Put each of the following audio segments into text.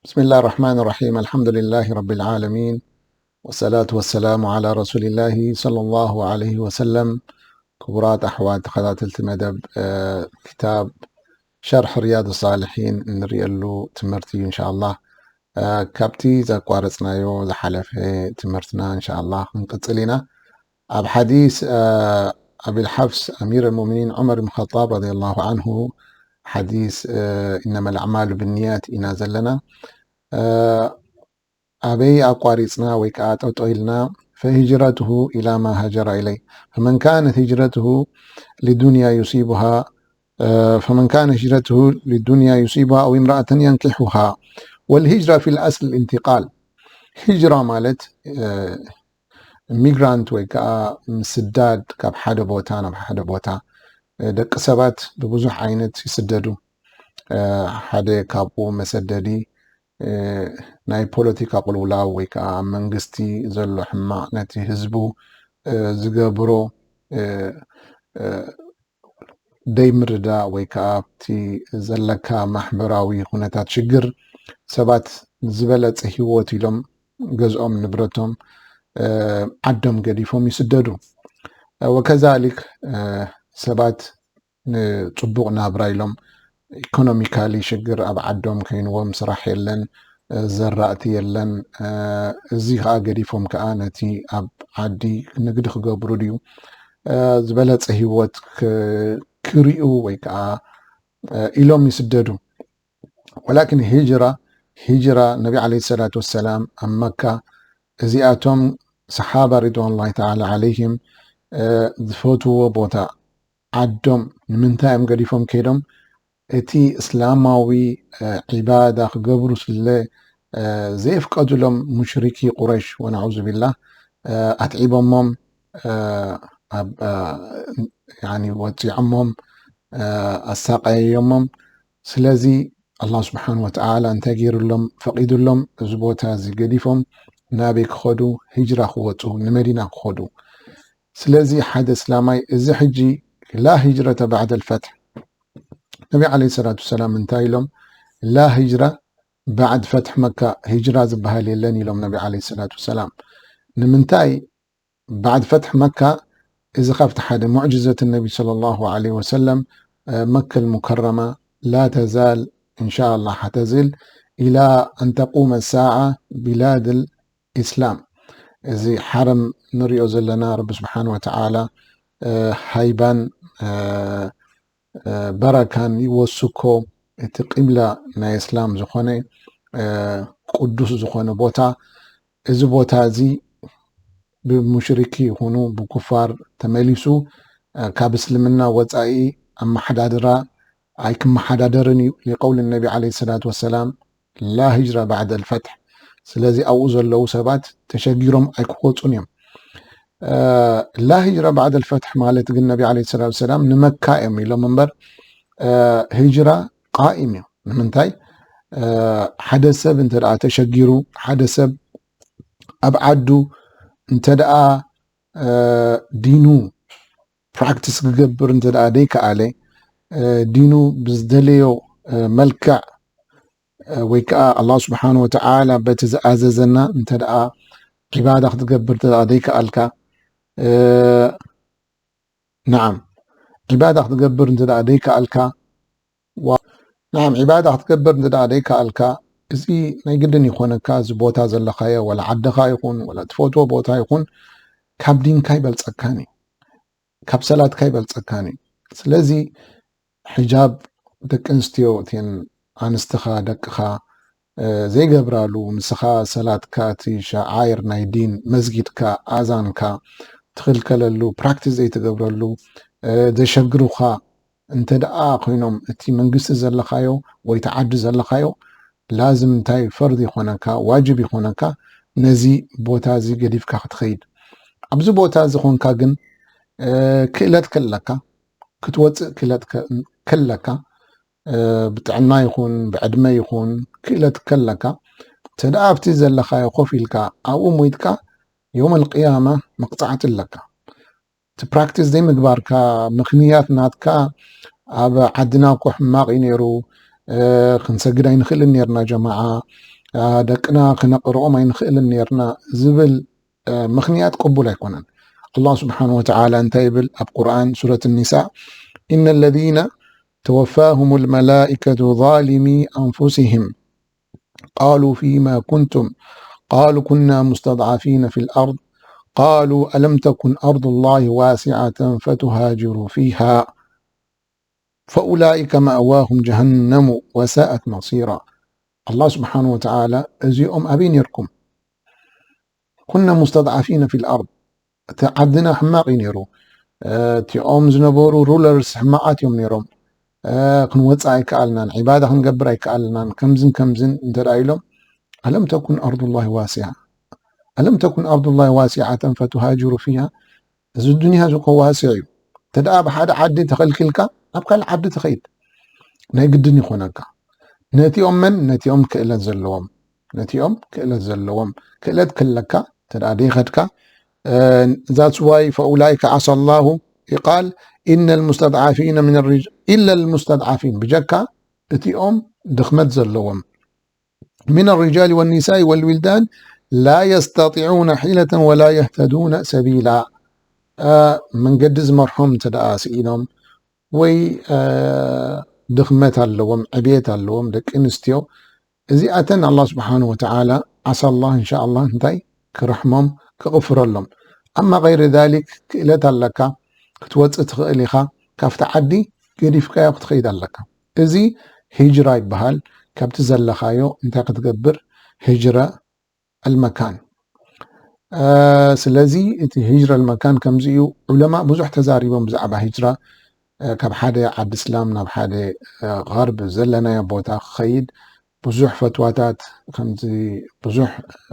بسم الله الرحمن الرحيم. الحمد لله رب العالمين. والصلاة والسلام على رسول الله صلى الله عليه وسلم. ክቡራት ኣሕዋት ተኸታተልቲ መደብ፣ እ፣ ክታብ ሸርሒ ሪያድ ሳልሒን እንርእየሉ ትምህርቲ እዩ፣ እንሻኣላህ። እ፣ ካብቲ ዘቋረጽናዮ ዝሓለፈ ትምህርትና፣ እንሻኣላህ፣ ክንቅጽል ኢና። ኣብ ሓዲስ፣ እ፣ ኣቢል ሓፍስ ኣሚር ኣልሙእሚኒን ዑመር ብን ኸጣብ ረዲየላሁ ዓንሁ ሓዲስ፣ እ፣ ኢነመል ኣዕማሉ ብንያት ኢና ዘለና። እ፣ ኣበይ ኣቋሪጽና ወይ ከኣ ጠጠው ኢልና፣ فهجرته إلى ما هاجر إليه، فمن كانت هجرته لدنيا يصيبها، እ፣ فمن كانت هجرته لدنيا يصيبها أو امرأة ينكحها، والهجرة في الأصل الانتقال. ሂጅራ ማለት፣ እ፣ ሚግራንት ወይ ከኣ ምስዳድ ካብ ሓደ ቦታ ናብ ሓደ ቦታ። እ፣ ደቂ ሰባት ብብዙሕ ዓይነት ይስደዱ። እ፣ ሓደ ካብኡ መሰደዲ፣ እ፣ ናይ ፖለቲካ ቅልውላው ወይ ከኣ መንግስቲ ዘሎ ሕማቕ ነቲ ህዝቡ፣ እ፣ ዝገብሮ፣ እ፣ እ፣ ደይምርዳእ ወይ ከኣ ኣብቲ ዘለካ ማሕበራዊ ኩነታት ሽግር ሰባት ዝበለጸ ህይወት ኢሎም ገዝኦም ንብረቶም፣ እ፣ ዓዶም ገዲፎም ይስደዱ። እ፣ ወከዛሊክ፣ እ፣ ሰባት ንጽቡቕ ናብራ ኢሎም ኢኮኖሚካሊ ሽግር ኣብ ዓዶም ከይንዎም፣ ስራሕ የለን፣ እ፣ ዘራእቲ የለን። እ፣ እዚ ከኣ ገዲፎም ከኣ ነቲ ኣብ ዓዲ ንግዲ ክገብሩ ድዩ፣ እ፣ ዝበለጸ ህይወት ክ-፣ ክርእዩ ወይ ከኣ፣ እ፣ ኢሎም ይስደዱ። ወላኪን ሂጅራ፣ ሂጅራ ነቢ ዓለይሂ ሰላቱ ወሰላም ኣብ መካ እዚኣቶም ሰሓባ ሪድዋኑላሂ ተዓላ ዓለይሂም፣ እ፣ ዝፈትዎ ቦታ ዓዶም ንምንታይ እዮም ገዲፎም ከይዶም? እቲ እስላማዊ፣ እ፣ ዒባዳ ክገብሩ ስለ፣ እ፣ ዘየፍቀዱሎም ሙሽሪኪ ቁረይሽ ወነዑዙ ቢላህ፣ እ፣ ኣትዒቦሞም፣ እ፣ ኣብ፣ እ፣ ያኒ ወጺዖሞም፣ እ፣ ኣሳቀየዮሞም። ስለዚ ኣላህ ስብሓን ወተዓላ እንታይ ገይሩሎም? ፈቂዱሎም እዚ ቦታ እዚ ገዲፎም ናበይ ክኸዱ? ሂጅራ ክወፁ፣ ንመዲና ክኸዱ። ስለዚ ሓደ እስላማይ እዚ ሕጂ ላ ሂጅረተ ባዕደ ልፈትሕ፣ ነቢ ዓለይሂ ሰላቱ ወሰላም እንታይ ኢሎም? ላ ሂጅራ ባዕድ ፈትሕ መካ፣ ሂጅራ ዝበሃል የለን ኢሎም ነቢ ዓለይሂ ሰላቱ ወሰላም። ንምንታይ? ባዕድ ፈትሕ መካ፣ እዚ ካብቲ ሓደ ሙዕጅዘት ነቢ ሰለላሁ ዓለይሂ ወሰለም፣ እ፣ መከል ሙከረማ ላ ተዛል ኢንሻኣላህ ሓተዝል ኢላ ኣን ተቁመ ሳዓ ቢላድል ኢስላም። እዚ ሓረም ንሪኦ ዘለና ረቢ ስብሓን ወተዓላ፣ እ፣ ሃይባን፣ እ፣ እ፣ በረካን ይወስኮ፣ እቲ ቂብላ ናይ እስላም ዝኾነ፣ እ፣ ቅዱስ ዝኾነ ቦታ፣ እዚ ቦታ እዚ ብሙሽሪኪ ይኹኑ ብኩፋር ተመሊሱ፣ እ፣ ካብ እስልምና ወጻኢ ኣመሓዳድራ ኣይክመሓዳደርን እዩ። ሊቀውል ነቢ ዓለይሂ ሰላቱ ወሰላም፣ ላ ሂጅራ ባዕደ ልፈትሕ። ስለዚ ኣብኡ ዘለዉ ሰባት ተሸጊሮም ኣይክወጹን እዮም። እ፣ ላ ሂጅራ ባዕደ ልፈትሕ ማለት ግን ነቢ ዓለይሂ ሰላቱ ወሰላም ንመካ እዮም ኢሎም እምበር፣ እ፣ ሂጅራ ቃኢም እዩ። ንምንታይ? እ፣ ሓደ ሰብ እንተ ደኣ ተሸጊሩ፣ ሓደ ሰብ ኣብ ዓዱ እንተ ደኣ፣ እ፣ ዲኑ ፕራክቲስ ክገብር እንተ ደኣ ደይከኣለ፣ እ፣ ዲኑ ብዝደለዮ፣ እ፣ መልክዕ፣ እ፣ ወይ ከኣ ኣላህ ስብሓን ወተዓላ በቲ ዝኣዘዘና እንተ ደኣ ዒባዳ ክትገብር እንተ ደኣ ደይከኣልካ፣ እ፣ ነዓም፣ ዒባዳ ክትገብር እንተ ደኣ ደይከኣልካ፣ ዋ-፣ ነዓም፣ ዒባዳ ክትገብር እንተ ደኣ ደይከኣልካ፣ እዚ ናይ ግድን ይኾነካ፣ እዚ ቦታ ዘለኻዮ፣ ወላ ዓድኻ ይኹን፣ ወላ ትፈትዎ ቦታ ይኹን፣ ካብ ዲንካ ይበልጸካን እዩ። ካብ ሰላትካ ይበልጸካን እዩ። ስለዚ ሕጃብ ደቂ ኣንስትዮ እተን ኣንስትኻ፣ ደቅኻ፣ እ፣ ዘይገብራሉ፣ ንስኻ ሰላትካ፣ እቲ ሸዓይር ናይ ዲን፣ መስጊድካ፣ ኣዛንካ ትኽልከለሉ፣ ፕራክቲስ ዘይትገብረሉ፣ እ፣ ዘሸግሩኻ እንተ ደኣ ኮይኖም፣ እቲ መንግስቲ ዘለኻዮ ወይ እቲ ዓዲ ዘለኻዮ፣ ላዝም እንታይ ፈርድ ይኾነካ፣ ዋጅብ ይኾነካ፣ ነዚ ቦታ እዚ ገዲፍካ ክትኸይድ። ኣብዚ ቦታ እዚ ኾንካ ግን፣ እ፣ ክእለት ከለካ፣ ክትወጽእ ክእለት ከ-፣ ከለካ፣ እ፣ ብጥዕና ይኹን ብዕድመ ይኹን ክእለት ከለካ፣ እንተ ደኣ ኣብቲ ዘለኻዮ ኮፍ ኢልካ ኣብኡ ሞይትካ፣ የውመል ቅያማ መቕጻዕቲ ኣለካ። እቲ ፕራክቲስ ዘይምግባርካ ምኽንያት ናትካ፣ ኣብ ዓድና እኮ ሕማቕ እዩ ነይሩ፣ እ፣ ክንሰግድ ኣይንኽእልን ነይርና ጀማዓ፣ ደቅና ክነቕርኦም ኣይንኽእልን ነርና ዝብል ምኽንያት ቅቡል ኣይኮነን። ኣላህ ስብሓን ወተዓላ እንታይ ይብል ኣብ ቁርኣን ሱረት ኒሳ? إن الذين توفاهم الملائكة ظالمي أنفسهم قالوا فيما كنتم قالوا كنا مستضعفين في الأرض قالوا ألم تكن أرض الله واسعة فتهاجروا فيها فأولئك مأواهم جهنم وساءت مصيرا. ኣላህ ስብሓን ወተዓላ እዚኦም ኣበይ ነርኩም? ኩና ሙስተድዓፊነ ፊል ኣርድ፣ እቲ ዓድና ሕማቕ እዩ ነይሩ። እቲኦም ዝነበሩ ሩለርስ ሕማቓት እዮም ነይሮም። ክንወፅእ ኣይከኣልናን፣ ዒባዳ ክንገብር ኣይከኣልናን፣ ከምዝን ከምዝን እንተ ደኣ ኢሎም፣ ኣለም ተኩን ኣርዱላሂ ዋሲዓ፣ ኣለም ተኩን ኣርዱላሂ ዋሲዓተን ፈቱሃጅሩ ፊሃ። እዚ ዱንያ እዚ እኮ ዋሲዕ እዩ። እንተ ደኣ ብሓደ ዓዲ ተኸልኪልካ፣ ናብ ካልእ ዓዲ ትኸይድ ናይ ግድን ይኾነካ። ነቲኦም መን? ነቲኦም ክእለት ዘለዎም፣ ነቲኦም ክእለት ዘለዎም። ክእለት ክለካ እንተ ደኣ ደይኸድካ፣ that's why ፈኡላይከ ዓሳ ላሁ ይቃል ኢነ ልሙስተድዓፊነ ሚን ሪጅ-፣ ኢለ ልሙስተድዓፊን፣ ብጀካ እቲኦም ድኽመት ዘለዎም ሚን ሪጃል ወኒሳኢ ወልዊልዳን ላ የስተጢዑነ ሒለተን ወላ የህተዱነ ሰቢላ። መንገዲ ዝመርሖም እንተ ደኣ ስኢኖም ወይ ድኽመት ኣለዎም፣ ዕብየት ኣለዎም ደቂ ኣንስትዮ፣ እዚኣተን ኣላህ ስብሓን ወተዓላ ዓሳ ኣላህ እንሻ ኣላህ እንታይ ክርሕሞም ክቕፍረሎም። ኣማ ገይሪ ዛሊክ ክእለት ኣለካ፣ ክትወፅእ ትኽእል ኢኻ፣ ካብቲ ዓዲ ገዲፍካዮ ክትኸይድ ኣለካ። እዚ ሂጅራ ይበሃል። ካብቲ ዘለኻዮ እንታይ ክትገብር? ሂጅረ ኣልመካን። ስለዚ እቲ ሂጅረ ኣልመካን ከምዚ እዩ። ዑለማ ብዙሕ ተዛሪቦም ብዛዕባ ሂጅራ፣ ካብ ሓደ ዓዲ እስላም ናብ ሓደ ገርብ ዘለናዮ ቦታ ክኸይድ ብዙሕ ፈትዋታት ከምዚ ብዙሕ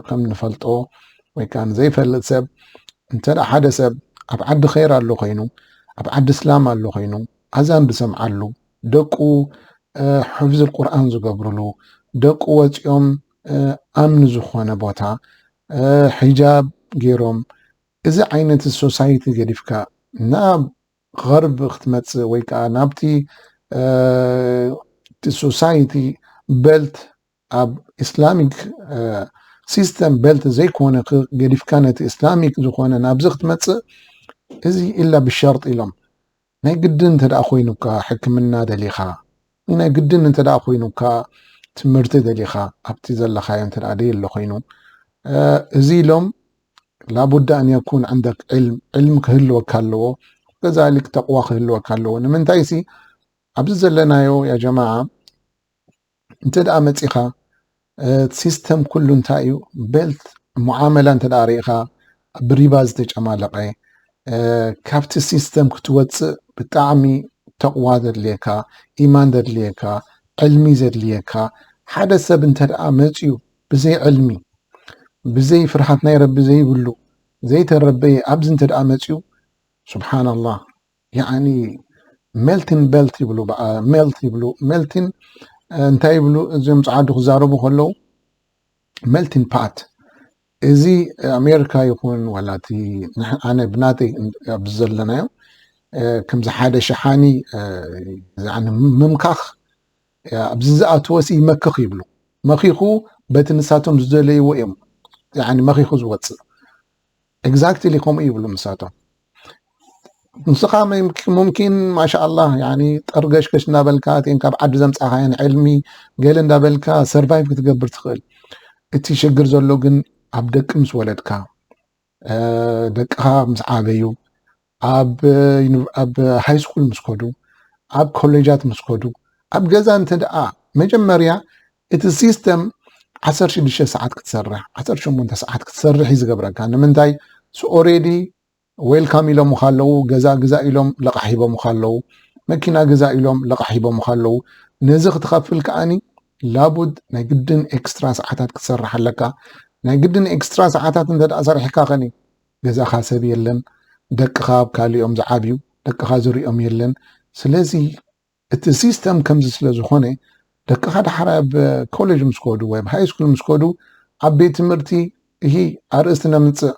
ከም ንፈልጦ ወይ ከዓ ንዘይፈልጥ ሰብ እንተ ደኣ ሓደ ሰብ ኣብ ዓዲ ኸይር ኣሎ ኮይኑ፣ ኣብ ዓዲ እስላም ኣሎ ኮይኑ፣ ኣዛን ዝሰምዓሉ፣ ደቁ ሕፍዝ ቁርኣን ዝገብርሉ፣ ደቁ ወፂኦም ኣምኒ ዝኾነ ቦታ ሒጃብ ገይሮም፣ እዚ ዓይነት ሶሳይቲ ገዲፍካ ናብ ገርብ ክትመፅእ ወይ ከዓ ናብቲ ሶሳይቲ በልት ኣብ ኢስላሚክ ሲስተም በልት ዘይኮነ ገዲፍካ ነቲ ኢስላሚክ ዝኾነ ናብዚ ክትመፅእ፣ እዚ ኢላ ብሸርጥ ኢሎም። ናይ ግድን እንተ ደኣ ኮይኑካ ሕክምና ደሊኻ፣ ናይ ግድን እንተ ደኣ ኮይኑካ ትምህርቲ ደሊኻ፣ ኣብቲ ዘለኻዮ እንተ ደኣ ደየሎ ኮይኑ፣ እዚ ኢሎም ላቡዳ ኣን የኩን ዕንደክ ዕልም፣ ዕልም ክህልወካ ኣለዎ፣ ከዛሊክ ተቕዋ ክህልወካ ኣለዎ። ንምንታይሲ ኣብዚ ዘለናዮ ያ ጀማዓ እንተ ደኣ መጺኻ፣ እቲ ሲስተም ኩሉ እንታይ እዩ? ቤልት ሙዓመላ እንተ ደኣ ርኢኻ፣ ብሪባ ዝተጨማለቐ፣ ካብቲ ሲስተም ክትወጽእ ብጣዕሚ ተቕዋ ዘድልየካ፣ ኢማን ዘድልየካ፣ ዕልሚ ዘድልየካ። ሓደ ሰብ እንተ ደኣ መጺኡ ብዘይ ዕልሚ፣ ብዘይ ፍርሃት ናይ ረቢ ዘይብሉ፣ ዘይተረበየ ኣብዚ እንተ ደኣ መጺኡ፣ ሱብሓነላህ፣ ያኒ ሜልቲን ቤልት ይብሉ፣ በኣ-፣ ሜልት ይብሉ፣ ሜልቲን፣ እ፣ እንታይ ይብሉ እዞም ጸዓዱ ክዛረቡ ከለዉ? ሜልቲን ፓት። እዚ ኣሜሪካ ይኹን ዋላ እቲ ንሕ-፣ ኣነ ብናተይ ኣብዚ ዘለናዮ፣ እ፣ ከምዚ ሓደ ሸሓኒ፣ እ፣ ያኒ ምምካኽ፣ እ፣ ኣብዚ ዝኣተወሲ ይመክኽ ይብሉ። መኺኹ በቲ ንሳቶም ዝደለይዎ እዮም፣ ያኒ መኺኹ ዝወጽእ። ኤግዛክትሊ ከምኡ ይብሉ ንሳቶም። ንስኻ መምክ-፣ ሙምኪን ማሻኣላህ፣ ያኒ ጠርገሽገሽ እንዳበልካ፣ እተን ካብ ዓዲ ዘምጻኻየን ዕልሚ ገለ እንዳበልካ ሰርቫይቭ ክትገብር ትኽእል። እቲ ሽግር ዘሎ ግን ኣብ ደቂ ምስ ወለድካ፣ እ፣ ደቅኻ ምስ ዓበዩ፣ ኣብ ዩኒ-፣ ኣብ ሃይ ስኩል ምስ ከዱ፣ ኣብ ኮሌጃት ምስ ከዱ፣ ኣብ ገዛ እንተ ደኣ መጀመርያ እቲ ሲስተም ዓሰርተ ሽዱሽተ ሰዓት ክትሰርሕ፣ ዓሰርተ ሸሞንተ ሰዓት ክትሰርሕ እዩ ዝገብረካ። ንምንታይ? ኦሬዲ ዌልካም ኢሎምኻ ኣለዉ፣ ገዛ ግዛ ኢሎም ለቓሕ ሂቦምኻ ኣለዉ፣ መኪና ግዛ ኢሎም ለቓሕ ሂቦምኻ ኣለዉ። ነዚ ክትኸፍል ከኣኒ ላቡድ ናይ ግድን ኤክስትራ ሰዓታት ክትሰርሕ ኣለካ። ናይ ግድን ኤክስትራ ሰዓታት እንተ ደኣ ሰሪሕካ ኸኒ ገዛኻ ሰብ የለን፣ ደቅኻ ኣብ ካልኦም ዝዓብዩ፣ ደቅኻ ዝሪኦም የለን። ስለዚ እቲ ሲስተም ከምዚ ስለ ዝኾነ ደቅኻ ደሓር ኣብ ኮሌጅ ምስ ከዱ ወይ ኣብ ሃይ ስኩል ምስ ከዱ ኣብ ቤት ትምህርቲ እሂ ኣርእስቲ ነምጽእ።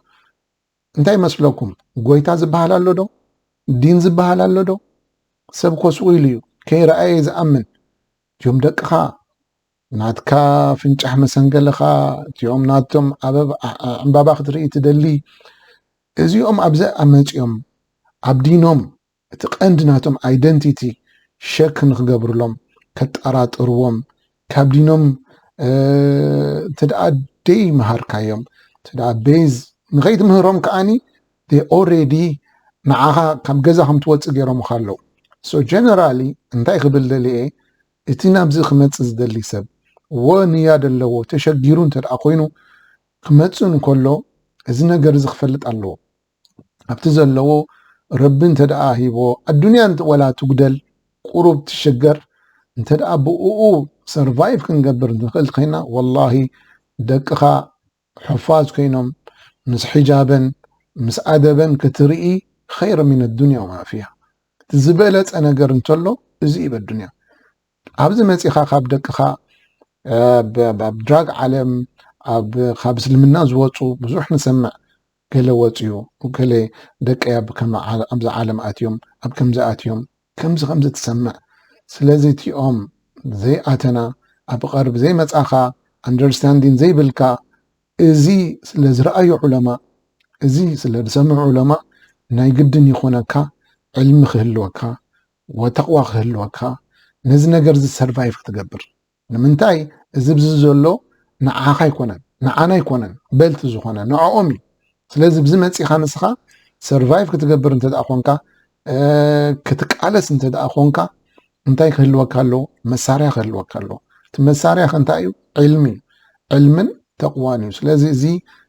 እንታይ ይመስለኩም? ጎይታ ዝበሃል ኣሎ ዶ? ዲን ዝበሃል ኣሎ ዶ? ሰብ እኮ ስቕ ኢሉ እዩ፣ ከይረኣየ ዝኣምን። እዚኦም ደቅኻ ናትካ ፍንጫሕ መሰንገለኻ፣ እቲኦም ናቶም ኣበባ ዕምባባ ክትርኢ ትደሊ፣ እዚኦም ኣብዚ ኣመጺኦም ኣብ ዲኖም እቲ ቀንዲ ናቶም ኣይደንቲቲ ሸክ ንክገብርሎም፣ ከጠራጥርዎም፣ ካብ ዲኖም እንተ ደኣ ደይ መሃርካዮም፣ እንተ ደኣ ቤዝ ንኸይትምህሮም ከኣኒ ኦሬዲ ንዓኻ ካብ ገዛ ከም ትወፅእ ገይሮምኻ ኣለዉ። ሶ ጀነራሊ እንታይ ክብል ደልየ፣ እቲ ናብዚ ክመፅእ ዝደሊ ሰብ ወ ንያ ደለዎ ተሸጊሩ እንተ ደኣ ኮይኑ ክመፅእ እንከሎ እዚ ነገር እዚ ክፈልጥ ኣለዎ። ኣብቲ ዘለዎ ረቢ እንተ ደኣ ሂቦ ኣዱንያ ወላ ትጉደል ቁሩብ ትሽገር እንተ ደኣ ብእኡ ሰርቫይቭ ክንገብር ንኽእል ኮይና ወላሂ ደቅኻ ሕፋዝ ኮይኖም ምስ ሒጃበን ምስ ኣደበን ክትርኢ ኸይረ ሚን ዱንያ ወማ ፊሃ። እቲ ዝበለፀ ነገር እንተሎ እዚ እዩ በዱንያ። ኣብዚ መፂኻ ካብ ደቅኻ ኣብ ድራግ ዓለም ካብ እስልምና ዝወፁ ብዙሕ ንሰምዕ። ገለ ወፅዩ ገለ ደቀይ ኣብዚ ዓለም ኣትዮም ኣብ ከምዚ ኣትዮም ከምዚ ከምዚ ትሰምዕ። ስለዚ እቲኦም ዘይኣተና ኣብ ቀርብ ዘይመፃኻ ኣንደርስታንዲን ዘይብልካ እዚ ስለ ዝረኣዩ ዑለማ እዚ ስለ ዝሰምዑ ዑለማ ናይ ግድን ይኾነካ ዕልሚ ክህልወካ ወተቕዋ ክህልወካ ነዚ ነገር እዚ ሰርቫይቭ ክትገብር። ንምንታይ እዚ ብዚ ዘሎ ንዓኻ ኣይኮነን ንዓና ኣይኮነን በልቲ ዝኾነ ንዕኦም እዩ። ስለዚ ብዚ መፂኻ ንስኻ ሰርቫይቭ ክትገብር እንተ ደኣ ኮንካ ክትቃለስ እንተ ደኣ ኮንካ እንታይ ክህልወካ ኣለዎ? መሳርያ ክህልወካ ኣለዎ። እቲ መሳርያ ከ እንታይ እዩ? ዕልሚ እዩ። ዕልምን ተቕዋን እዩ። ስለዚ እዚ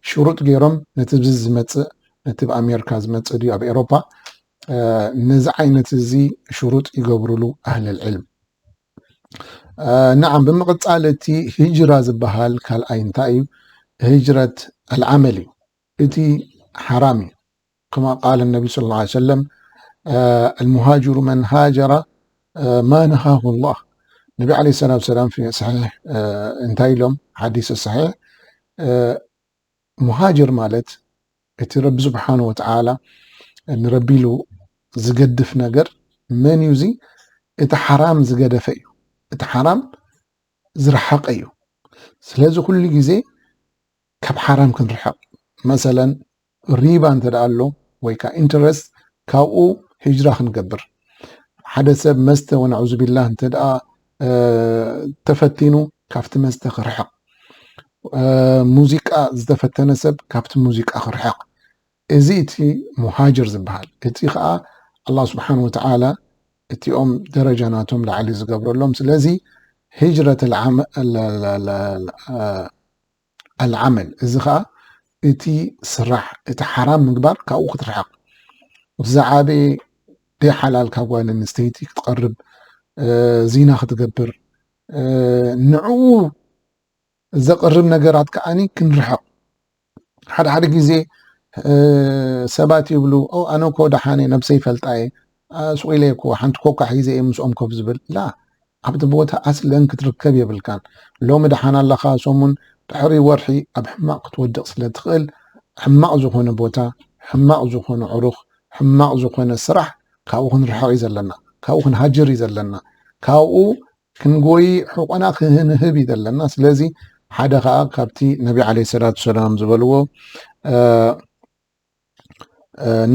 ሽሩጥ ገይሮም ነቲ ብዚ ዝመፅእ ነቲ ብ ኣሜሪካ ዝመፅእ ድዩ ኣብ ኤሮፓ ነዚ ዓይነት እዚ ሽሩጥ ይገብሩሉ ኣህለል ዕልም። ነዓም ብምቕፃል እቲ ሂጅራ ዝበሃል ካልኣይ እንታይ እዩ? ሂጅረት ኣልዓመል እዩ። እቲ ሓራም እዩ። ከማ ቃል ነቢ ስ ላ ሰለም ኣልሙሃጅሩ መን ሃጀራ ማ ነሃሁ ላህ። ነቢ ዓለ ሰላት ሰላም ሰሒሕ እንታይ ኢሎም ሓዲስ ሰሒሕ ሙሃጅር ማለት እቲ ረቢ ስብሓን ወተዓላ ንረቢ ኢሉ ዝገድፍ ነገር መን እዩ? እዚ እቲ ሓራም ዝገደፈ እዩ። እቲ ሓራም ዝረሓቀ እዩ። ስለዚ ኩሉ ግዜ ካብ ሓራም ክንርሕቕ መሰለን ሪባ እንተ ደኣ ኣሎ ወይ ከዓ ኢንተረስት ካብኡ ሂጅራ ክንገብር ሓደ ሰብ መስተ ወነዑዙ ቢላህ እንተ ደኣ ተፈቲኑ ካብቲ መስተ ክርሕቕ ሙዚቃ ዝተፈተነ ሰብ ካብቲ ሙዚቃ ክርሕቕ እዚ እቲ ሙሃጅር ዝበሃል እቲ ከዓ ኣላህ ስብሓን ወተዓላ እቲኦም ደረጃ ናቶም ላዕሊ ዝገብረሎም ስለዚ ሂጅረት ኣልዓመል እዚ ከዓ እቲ ስራሕ እቲ ሓራም ምግባር ካብኡ ክትርሕቕ ዝዓበየ ደይሓላል ካብ ጓል ኣንስተይቲ ክትቐርብ ዚና ክትገብር ንዕኡ ዘቕርብ ነገራት ከዓኒ ክንርሕቕ ሓደ ሓደ ግዜ ሰባት ይብሉ ኣነ ኮ ደሓነ ነብሰይ ይፈልጣ እየ ስቕ ኢለ እኮ ሓንቲ ኮካ ሒዘ እየ ምስኦም ኮፍ ዝብል ላ ኣብቲ ቦታ ኣስለን ክትርከብ የብልካን። ሎሚ ደሓን ኣለኻ ሰሙን ድሕሪ ወርሒ ኣብ ሕማቕ ክትወድቕ ስለ ትኽእል ሕማቕ ዝኾነ ቦታ ሕማቕ ዝኾነ ዕሩኽ ሕማቕ ዝኾነ ስራሕ ካብኡ ክንርሕቕ እዩ ዘለና ካብኡ ክንሃጅር እዩ ዘለና ካብኡ ክንጎይ ሕቆና ክህንህብ እዩ ዘለና ስለዚ ሓደ ከዓ ካብቲ ነቢ ዓለ ሰላት ሰላም ዝበልዎ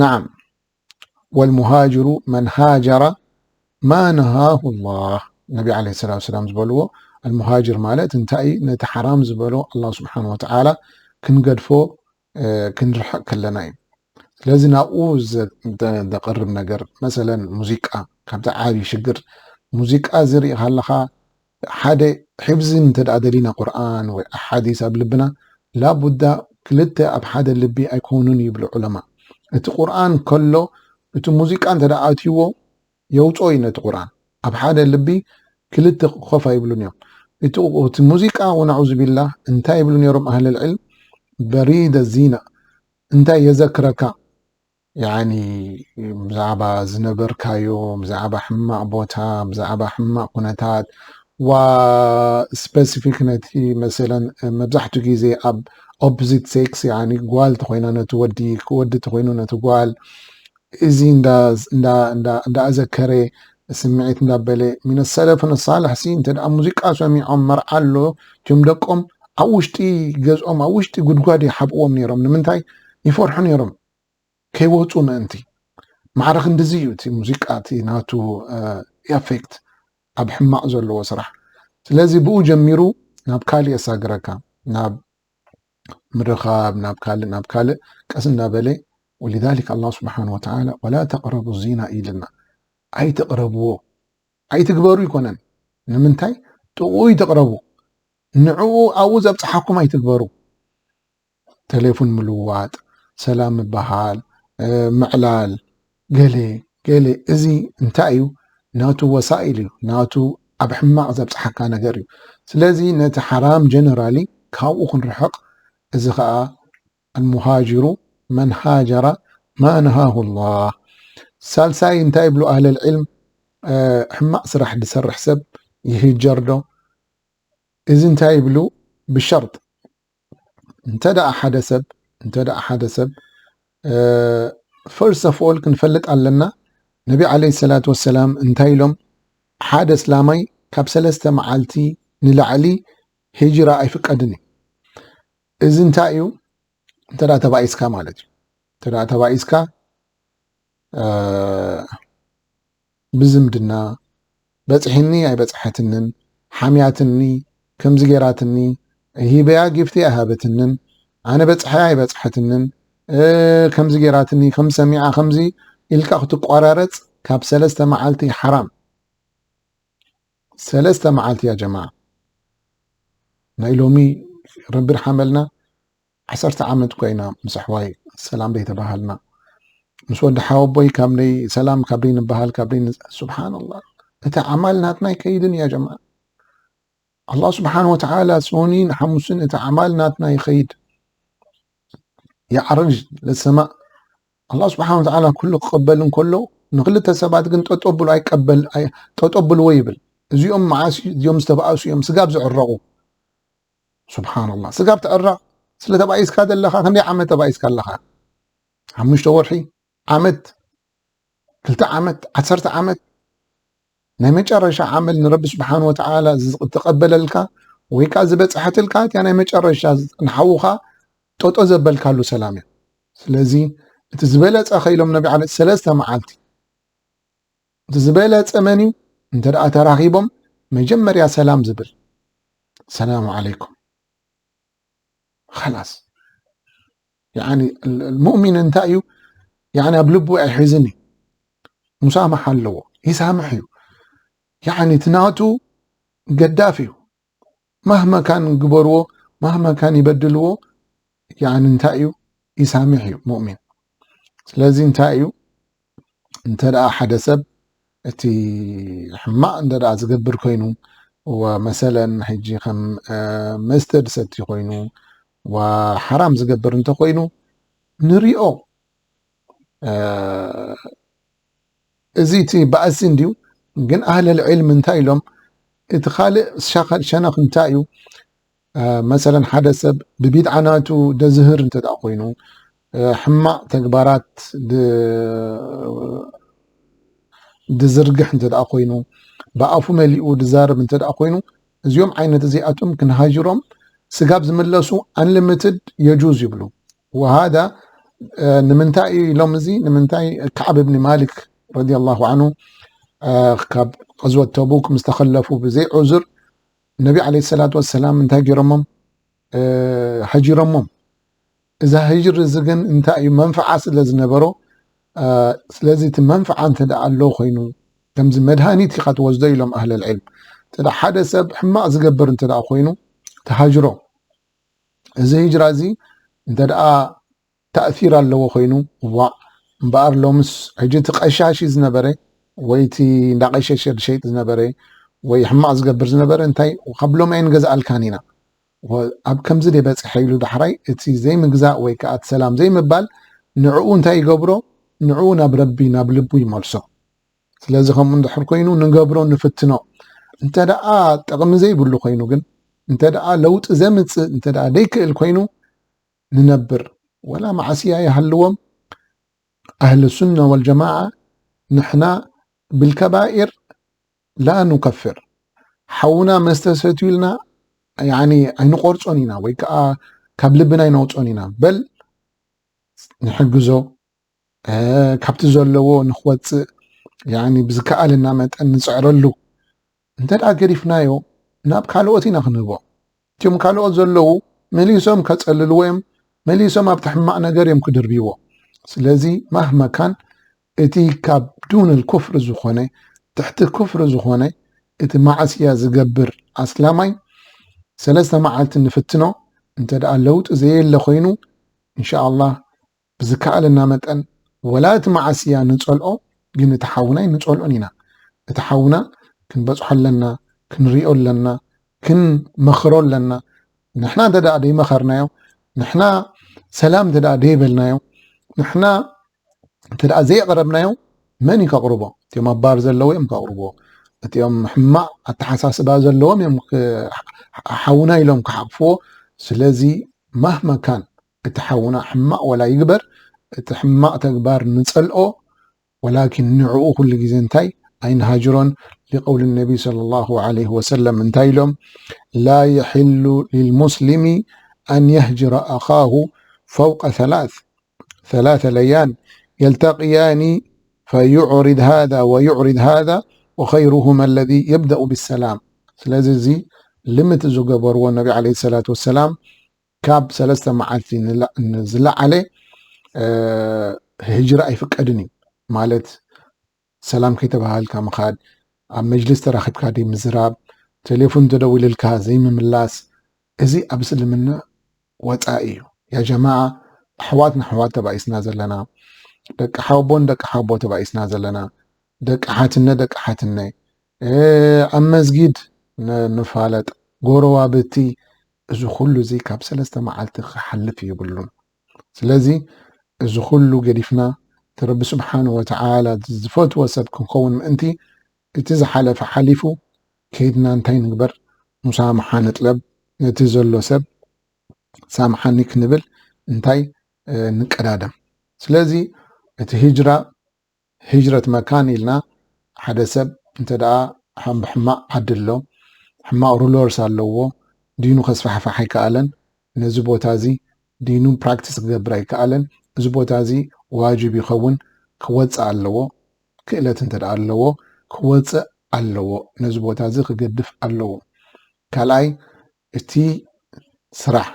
ናዓም ወልሙሃጅሩ መን ሃጀረ ማ ነሃሁ ላህ ነቢ ዓለ ሰላት ሰላም ዝበልዎ ኣልሙሃጅር ማለት እንታይ ነቲ ሓራም ዝበሎ ኣላ ስብሓን ወተዓላ ክንገድፎ ክንርሕቕ ከለና እዩ ስለዚ ናብኡ ዘቕርብ ነገር መሰለን ሙዚቃ ካብቲ ዓብዪ ሽግር ሙዚቃ ዝርኢ ካለኻ ሓደ ሒፍዚ እንተ ደኣ ደሊና ቁርኣን ወይ ኣሓዲስ ኣብ ልብና ላቡዳ ክልተ ኣብ ሓደ ልቢ ኣይኮኑን ይብሉ ዑለማ። እቲ ቁርኣን ከሎ እቲ ሙዚቃ እንተ ደኣ ኣትይዎ የውፅኦ እዩ ነቲ ቁርኣን። ኣብ ሓደ ልቢ ክልተ ኮፍ ኣይብሉን እዮም። እቲ ሙዚቃ ወነዑዙ ቢላህ እንታይ ይብሉ ነይሮም ኣህለል ዕልም በሪደ ዚና እንታይ የዘክረካ ያኒ ብዛዕባ ዝነበርካዮ ብዛዕባ ሕማቕ ቦታ ብዛዕባ ሕማቕ ኩነታት ዋ ስፐሲፊክ ነቲ መሰለን መብዛሕትኡ ግዜ ኣብ ኦፖዚት ሴክስ ያኒ ጓል ተኮይና ነቲ ወዲ ወዲ ተኮይኑ ነቲ ጓል እዚ እንዳኣዘከረ ስምዒት እንዳበለ፣ ሚን ሰለፍን ሳልሕ ሲ እንተ ደኣ ሙዚቃ ሰሚዖም፣ መርዓ ኣሎ፣ እቲኦም ደቆም ኣብ ውሽጢ ገዝኦም፣ ኣብ ውሽጢ ጉድጓድ ይሓብእዎም ነይሮም። ንምንታይ? ይፈርሑ ነይሮም ከይወፁ ምእንቲ። ማዕረ ክንድዚ እዩ እቲ ሙዚቃ፣ እቲ ናቱ ኤፌክት ኣብ ሕማቕ ዘለዎ ስራሕ። ስለዚ ብኡ ጀሚሩ ናብ ካልእ የሳግረካ፣ ናብ ምርኻብ፣ ናብ ካልእ፣ ናብ ካልእ ቀስ እንዳበለ። ወሊዛሊክ ኣላህ ስብሓን ወተዓላ ወላ ተቅረቡ ዚና ኢልና፣ ኣይትቅረብዎ፣ ኣይትግበሩ ይኮነን። ንምንታይ? ጥቕኡ ይትቅረቡ፣ ንዕኡ ኣብኡ ዘብፅሓኩም ኣይትግበሩ። ቴሌፎን ምልዋጥ፣ ሰላም ምበሃል፣ ምዕላል፣ ገለ ገለ፣ እዚ እንታይ እዩ? ናቱ ወሳኢል እዩ፣ ናቱ ኣብ ሕማቕ ዘብፅሓካ ነገር እዩ። ስለዚ ነቲ ሓራም ጀነራሊ ካብኡ ክንርሕቕ፣ እዚ ከዓ ኣልሙሃጅሩ መን ሃጀረ ማ ነሃሁ ላህ። ሳልሳይ እንታይ ይብሉ ኣህለል ዕልም? ሕማቕ ስራሕ ዝሰርሕ ሰብ ይህጀር ዶ? እዚ እንታይ ይብሉ? ብሸርጥ እንተ ደኣ ሓደ ሰብ እንተ ደኣ ሓደ ሰብ ፈርስት ኦፍ ኦል ክንፈልጥ ኣለና። ነቢ ዓለይሂ ሰላቱ ወሰላም እንታይ ኢሎም? ሓደ እስላማይ ካብ ሰለስተ መዓልቲ ንላዕሊ ሂጅራ ኣይፍቀድን እዩ። እዚ እንታይ እዩ? እንተ ደኣ ተባኢስካ ማለት እዩ። እንተ ደኣ ተባኢስካ ብዝምድና በፂሕኒ ኣይበፅሐትንን፣ ሓምያትኒ፣ ከምዚ ጌራትኒ፣ ሂበያ ጊፍቲ ኣይሃበትንን፣ ኣነ በፅሐያ ኣይበፅሐትንን፣ ከምዚ ጌራትኒ፣ ከም ሰሚዓ፣ ከምዚ ኢልካ ክትቋራረፅ ካብ ሰለስተ መዓልቲ ሓራም። ሰለስተ መዓልቲ ያ ጀማዓ። ናይ ሎሚ ረቢ ርሓመልና። ዓሰርተ ዓመት ኮይና ምስ ኣሕዋይ ሰላም ደይ ተባሃልና፣ ምስ ወዲ ሓወቦይ ካብ ደይ ሰላም ካብ ደይ ንበሃል ካብ ደይ ን-፣ ስብሓንላህ። እቲ ዓማል ናትና ይከይድን ያ ጀማዓ። ኣላህ ስብሓን ወተዓላ ሶኒን ሓሙስን እቲ ዓማል ናትና ይኸይድ፣ ይዓርጅ ለሰማእ። ኣላህ ስብሓን ወተዓላ ኩሉ ክቕበል እንከሎ ንክልተ ሰባት ግን ጠጠብሉ ኣይቀበል ኣይ-፣ ጠጠብልዎ ይብል። እዚኦም መዓስ እዚኦም ዝተባእሱ እዮም ስጋብ ዝዕረቑ። ስብሓንላህ። ስጋብ ትዕረቕ ስለ ተባኢስካ ዘለኻ፣ ክንደይ ዓመት ተባኢስካ ኣለኻ? ሓሙሽተ ወርሒ፣ ዓመት፣ ክልተ ዓመት፣ ዓሰርተ ዓመት። ናይ መጨረሻ ዓመል ንረቢ ስብሓን ወተዓላ ዝተቐበለልካ ወይ ከዓ ዝበፅሐትልካ እቲያ ናይ መጨረሻ ንሓውኻ ጠጦ ዘበልካሉ ሰላም እያ። ስለዚ እቲ ዝበለፀ ከኢሎም ነቢ ዓለ ሰለስተ መዓልቲ እቲ ዝበለፀ መን እዩ? እንተ ደኣ ተራኺቦም መጀመርያ ሰላም ዝብል፣ ሰላሙ ዓለይኩም። ኸላስ። ያኒ ሙእሚን እንታይ እዩ? ያኒ ኣብ ልቡ ኣይሕዝን እዩ። ሙሳማሓ ኣለዎ፣ ይሳምሕ እዩ። ያኒ እቲ ናቱ ገዳፍ እዩ። ማህማ ካን ግበርዎ፣ ማህማ ካን ይበድልዎ፣ ያኒ እንታይ እዩ? ይሳምሕ እዩ ሙእሚን። ስለዚ እንታይ እዩ? እንተ ደኣ ሓደ ሰብ እቲ ሕማቕ እንተ ደኣ ዝገብር ኮይኑ፣ ወመሰለን ሕጂ ከም፣ እ፣ መስተ ዝሰቲ ኮይኑ፣ ወሓራም ዝገብር እንተኾይኑ ንሪኦ። እ፣ እዚ እቲ ባእሲ እንድዩ። ግን ኣህለል ዒልም እንታይ ኢሎም? እቲ ካልእ ሻኸ-፣ ሸነኽ እንታይ እዩ? እ፣ መሰለን ሓደ ሰብ ብቢድዓ ናቱ ደዝህር እንተ ደኣ ኮይኑ፣ እ፣ ሕማቕ ተግባራት ድ-፣ ድዝርግሕ እንተ ደኣ ኮይኑ፣ ብኣፉ መሊኡ ድዛረብ እንተ ደኣ ኮይኑ፣ እዚኦም ዓይነት እዚኣቶም ክንሃጅሮም ስጋብ ዝምለሱ ኣንሊሚትድ የጁዝ ይብሉ። ወሃዳ፣ እ፣ ንምንታይ ኢሎም እዚ? ንምንታይ? ከዓብ እብኒ ማሊክ ረዲየላሁ ዓንሁ፣ እ፣ ካብ ቐዝወት ተቡክ ምስ ተኸለፉ ብዘይ ዑዝር ነቢ ዓለይሂ ሰላቱ ወሰላም እንታይ ገይሮሞም? እ፣ ሃጂሮሞም። እዛ ህጅር እዚ ግን እንታይ እዩ? መንፍዓ ስለ ዝነበሮ፣ እ፣ ስለዚ እቲ መንፍዓ እንተ ደኣ ኣሎ ኮይኑ፣ ከምዚ መድሃኒት ኢኻ ትወስዶ ኢሎም ኣህለል ዒልም። እንተ ደኣ ሓደ ሰብ ሕማቕ ዝገብር እንተ ደኣ ኮይኑ፣ ተሃጅሮ። እዚ ህጅራ እዚ እንተ ደኣ ተእሲር ኣለዎ ኮይኑ፣ ዋእ፣ እምበኣር ሎምስ ሕጂ እቲ ቀሻሽ ዝነበረ ወይ እቲ እንዳቐሸሸ ዝሸይጥ ዝነበረ ወይ ሕማቕ ዝገብር ዝነበረ እንታይ ካብ ሎም ኣይንገዝኣልካን ኢና። ወ-፣ ኣብ ከምዚ ደይ በጽሐ ኢሉ ዳሕራይ እቲ ዘይምግዛእ ወይ ከኣ እቲ ሰላም ዘይምባል ንዕኡ እንታይ ይገብሮ? ንዕኡ ናብ ረቢ፣ ናብ ልቡ ይመልሶ። ስለዚ ከምኡ እንድሕር ኮይኑ ንገብሮ፣ ንፍትኖ። እንተ ደኣ ጥቕሚ ዘይብሉ ኮይኑ ግን፣ እንተ ደኣ ለውጢ ዘምጽእ እንተ ደኣ ደይክእል ኮይኑ ንነብር። ወላ ማዕስያ ይሃልዎም፣ ኣህል ሱና ወልጀማዓ ንሕና ብልከባኢር ላ ኑከፍር፣ ሓውና መስተ ሰትዩ ኢልና፣ ያኒ፣ ኣይንቆርጾን ኢና ወይ ከዓ ካብ ልብና ኣይነውጾን ኢና። በል ንሕግዞ፣ እ፣ ካብቲ ዘለዎ ንክወፅእ፣ ያኒ፣ ብዝከኣለና መጠን ንፅዕረሉ። እንተ ደኣ ገዲፍናዮ፣ ናብ ካልኦት ኢና ክንህቦ። እቲኦም ካልኦት ዘለዉ መሊሶም ከጸልልዎ እዮም፣ መሊሶም ኣብቲ ሕማቕ ነገር እዮም ክድርብይዎ። ስለዚ ማህመካን እቲ ካብ ዱን ልኩፍር ዝኾነ፣ ትሕቲ ኩፍር ዝኾነ፣ እቲ ማዕስያ ዝገብር ኣስላማይ ሰለስተ መዓልቲ ንፍትኖ። እንተ ደኣ ለውጢ ዘየለ ኮይኑ፣ እንሻ ኣላህ ብዝከኣለና መጠን ወላ እቲ መዓስያ ንጸልኦ፣ ግን እቲ ሓውና ኣይንጸልኦን ኢና። እቲ ሓውና ክንበጽሖ ኣለና፣ ክንሪኦ ኣለና፣ ክንመኽሮ ኣለና። ንሕና እንተ ደኣ ደይመኸርናዮ፣ ንሕና ሰላም እንተ ደኣ ደይበልናዮ፣ ንሕና እንተ ደኣ ዘየቕረብናዮ፣ መን እዩ ከቕርቦ? እቲኦም ኣብ ባር ዘለዉ እዮም ከቕርብዎ። እቲኦም ሕማቕ ኣተሓሳስባ ዘለዎም እዮም ክ-፣ ሓውና ኢሎም ክሓቕፍዎ። ስለዚ ማህመካን እቲ ሓውና ሕማቕ ወላ ይግበር፣ እቲ ሕማቕ ተግባር ንጸልኦ፣ ወላኪን ንዕኡ ኩሉ ግዜ እንታይ ኣይንሃጅሮን። ሊቀውል ነቢ ሰለላሁ ዐለይሂ ወሰለም እንታይ ኢሎም? ላ የሕሉ ሊልሙስሊሚ ኣን የህጅረ ኣኻሁ ፈውቀ ሰላስ፣ ሰላሰ ለያል የልተቅያኒ ፈዩዕሪድ ሃዛ ወዩዕሪድ ሃዛ ወኸይሩሁማ ለዚ የብደኡ ብሰላም። ስለዚ እዚ ልምት ዝገበርዎ ነቢ ዐለይሂ ሰላቱ ወሰላም ካብ ሰለስተ መዓልቲ ንላ-፣ ንዝለዓለ፣ እ፣ ህጅራ ኣይፍቀድን እዩ። ማለት ሰላም ከይተባሃልካ ምኻድ፣ ኣብ መጅልስ ተራኺብካ ደይ ምዝራብ፣ ቴሌፎን ተደዊልልካ ዘይምምላስ፣ እዚ ኣብ እስልምና ወጻኢ እዩ። ያ ጀማዓ፣ ኣሕዋት ንኣሕዋት ተባኢስና ዘለና፣ ደቂ ሓቦን ደቂ ሓቦ ተባኢስና ዘለና፣ ደቂ ሓትነ ደቂ ሓትነ፣ እ፣ ኣብ መስጊድ ን-፣ ንፋለጥ፣ ጎረባብቲ፣ እዚ ኩሉ እዚ ካብ ሰለስተ መዓልቲ ክሓልፍ የብሉን። ስለዚ እዚ ኩሉ ገዲፍና፣ እቲ ረቢ ስብሓነ ወተዓላ ዝፈትዎ ሰብ ክንኸውን ምእንቲ፣ እቲ ዝሓለፈ ሓሊፉ፣ ከይድና እንታይ ንግበር? ሙሳምሓ ንጥለብ፣ ነቲ ዘሎ ሰብ ሳምሓኒ ክንብል እንታይ፣ እ፣ ንቀዳደም። ስለዚ እቲ ሂጅራ፣ ሂጅረት መካን ኢልና፣ ሓደ ሰብ እንተ ደኣ ሕም-፣ ሕማቕ ዓዲ ኣሎ፣ ሕማቕ ሩለርስ ኣለዎ፣ ዲኑ ከስፋሕፋሕ ኣይከኣለን፣ ነዚ ቦታ እዚ ዲኑ ፕራክቲስ ክገብር ኣይከኣለን፣ እዚ ቦታ እዚ ዋጅብ ይኸውን፣ ክወፅእ ኣለዎ፣ ክእለት እንተ ደኣ ኣለዎ፣ ክወፅእ ኣለዎ፣ ነዚ ቦታ እዚ ክገድፍ ኣለዎ። ካልኣይ፣ እቲ ስራሕ፣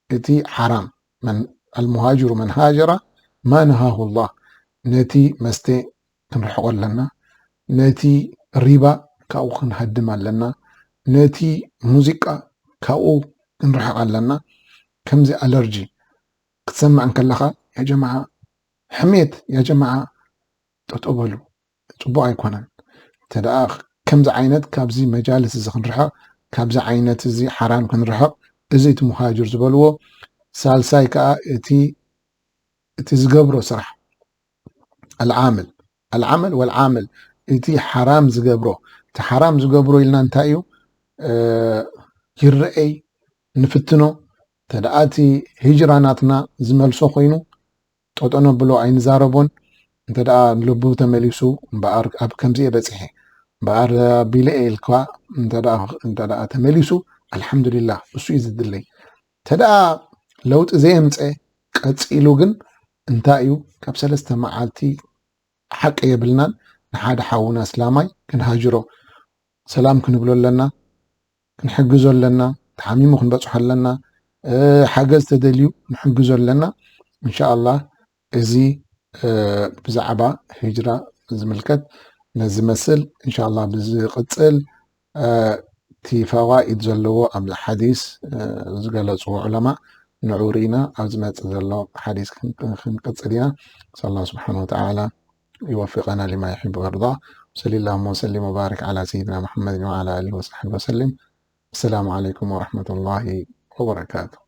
እቲ ሓራም፣ መን፣ ኣልሙሃጅሩ መን ሃጀራ ማ ነሃሁ ላህ፣ ነቲ መስተ ክንርሕቆ ኣለና፣ ነቲ ሪባ ካብኡ ክንሃድም ኣለና፣ ነቲ ሙዚቃ ካብኡ ክንርሕቕ ኣለና። ከምዚ ኣለርጂ ክትሰምዕ እንከለኻ፣ ያ ጀማዓ፣ ሕሜት፣ ያ ጀማዓ፣ ጠጠው በሉ። ጽቡቕ ኣይኮነን። እንተ ደኣ ከምዚ ዓይነት ካብዚ መጃልስ እዚ ክንርሕቕ፣ ካብዚ ዓይነት እዚ ሓራም ክንርሕቕ፣ እዚ እቲ ሙሃጅር ዝበልዎ። ሳልሳይ ከኣ እቲ፣ እቲ ዝገብሮ ስራሕ፣ ኣልዓምል፣ ኣልዓመል ወልዓምል፣ እቲ ሓራም ዝገብሮ፣ እቲ ሓራም ዝገብሮ ኢልና እንታይ እዩ? እ፣ ይረኣይ፣ ንፍትኖ። እንተ ደኣ እቲ ሂጅራ ናትና ዝመልሶ ኮይኑ፣ ጠጠ ነብሎ፣ ኣይንዛረቦን። እንተ ደኣ ልቡ ተመሊሱ፣ እምበኣር ኣብ ከምዚ እየ በጺሐ፣ እምበኣር ኣቢለ እየ ኢልካ እንተ ደኣ፣ እንተ ደኣ ተመሊሱ፣ ኣልሓምዱሊላህ፣ እሱ እዩ ዝድለይ። እንተ ደኣ ለውጢ ዘየምጸ ቀጺሉ ግን እንታይ እዩ? ካብ ሰለስተ መዓልቲ ሓቂ የብልናን። ንሓደ ሓውና እስላማይ ክንሃጅሮ፣ ሰላም ክንብሎ ኣለና፣ ክንሕግዞ ኣለና፣ ተሓሚሙ ክንበጽሖ ኣለና፣ እ፣ ሓገዝ ተደልዩ ንሕግዞ ኣለና። እንሻኣላህ እዚ፣ እ፣ ብዛዕባ ሂጅራ ዝምልከት ነዚ መስል። እንሻኣላህ ብዝቕጽል፣ እ፣ እቲ ፈዋኢድ ዘለዎ ኣብዚ ሓዲስ፣ እ፣ ዝገለጽዎ ዑለማ ንዑ ርኢና ኣብ ዝመጽእ ዘሎ ሓዲስ ክን-፣ ክንቅጽል ኢና። ነስኣል ኣላህ ስብሓነ ወተዓላ يوفقنا لما يحب ويرضى. وصلى اللهم وسلم وبارك على سيدنا محمد وعلى آله وصحبه وسلم. السلام عليكم ورحمة الله وبركاته.